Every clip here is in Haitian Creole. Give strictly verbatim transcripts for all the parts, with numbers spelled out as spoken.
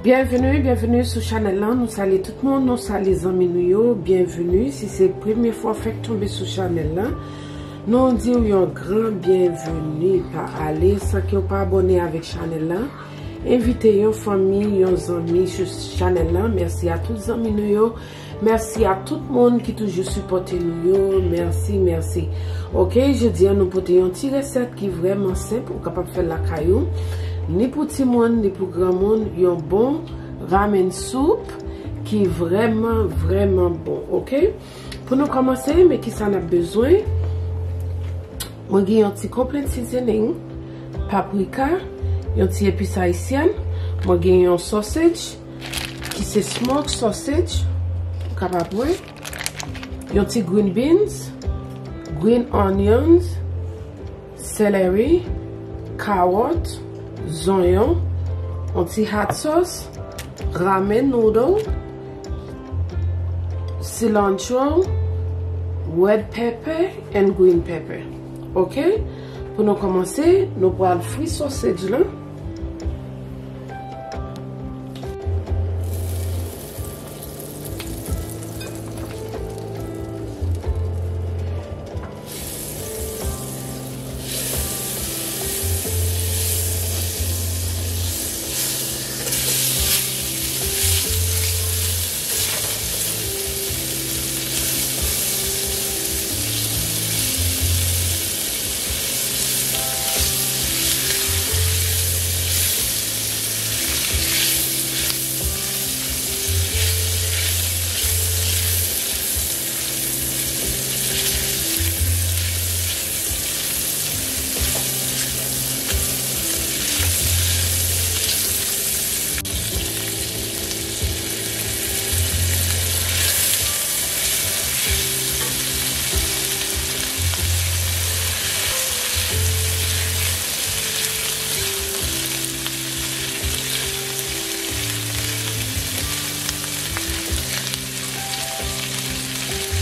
Byenveni, byenveni sou chanèl lan. Nou salye tout moun, nou salye zanmi nou yo. Byenveni. Si se premye fwa w fèk tonbe sou chanèl lan, nou di w yon gran byenveni. Pa ale san ke w pa abòne avèk chanèl lan. Envite yon fanmi, yon zanmi sou chanèl lan. Mèsi a tout zanmi nou yo. Mèsi a tout moun ki toujou sipòte nou yo. Mèsi, mèsi. Oke, jodi a nou pote yon ti resèt ki vrèman senp, ou kapab fè l lakay ou. Ni pou timoun, ni pou granmoun, yon bon ramen soup ki vrèman, vrèman bon, oke? Pou nou kòmanse, men kisa n ap bezwen. Mwen gen yon ti complete seasoning, paprika, yon ti epis ayisyèn, mwen gen yon sausage, ki se smoke sausage, ou kapab wè, yon ti green beans, green onions, celery, kawòt, zonyon, yon ti hot sauce, ramen noodle, cilantro, red pepper and green pepper. Oke? Pou nou kòmanse, nou pral fri sausage lan.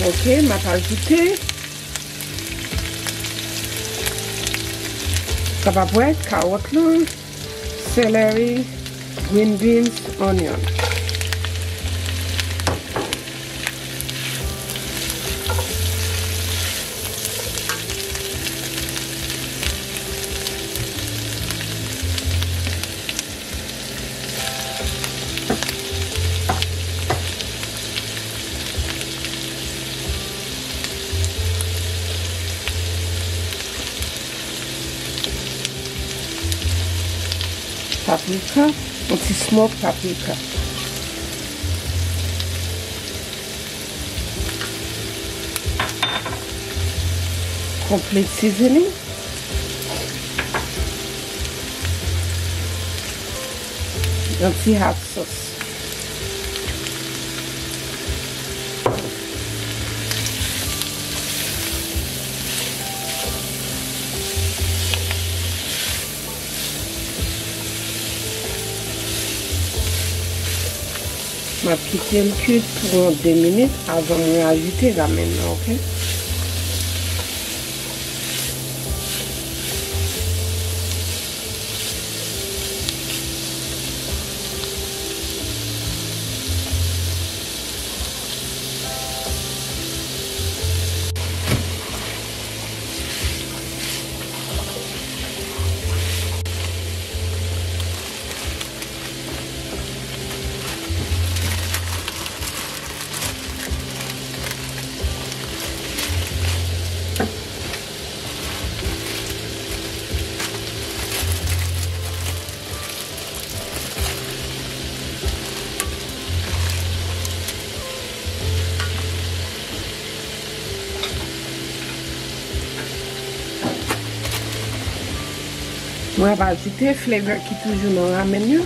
Oke, m ap ajoute, kapab wè, kawòt lan, celery, green beans, onion. Paprika, yon ti smoke paprika. Complete seasoning. Yon ti hot sauce. M ap kite l kwit pou yon de minit avan mwen ajoute ramen nan, oke? Mwen ap ajoute flavor ki toujou nan ramen yo.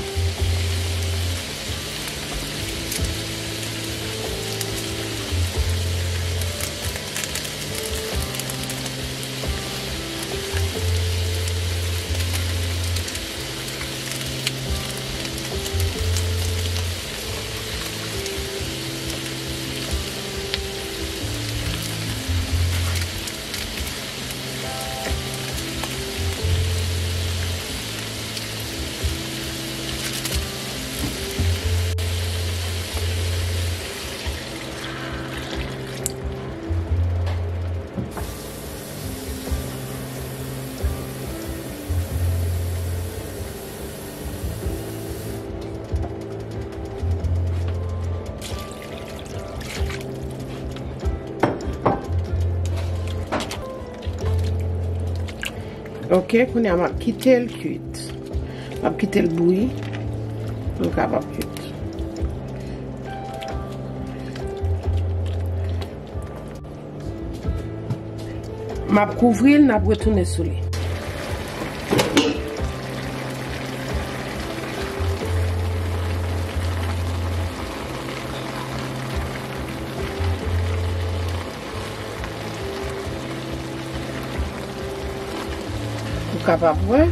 Ok, kounye a m ap kite l kuit. M ap kite l bouyi pou l kapab kuit. M ap kouvri l, n ap retounen sou li. Ou kapab wè.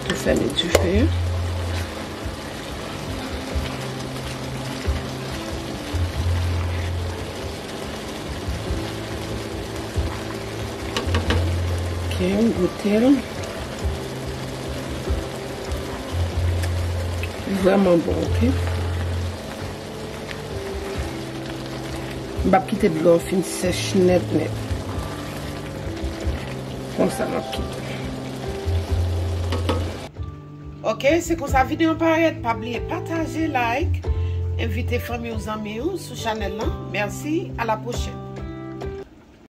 Ou fèmen dife a. Ok, m goute l. Li vrèman bon, ok? M p ap kite dlo an fin sèch nèt nèt. Konsa m ap kite. Ok, se konsa videyo an parèt. Pa bliye pataje, like, envite fanmi w, zanmi w sou chanèl lan. Mèsi, a la pwochèn.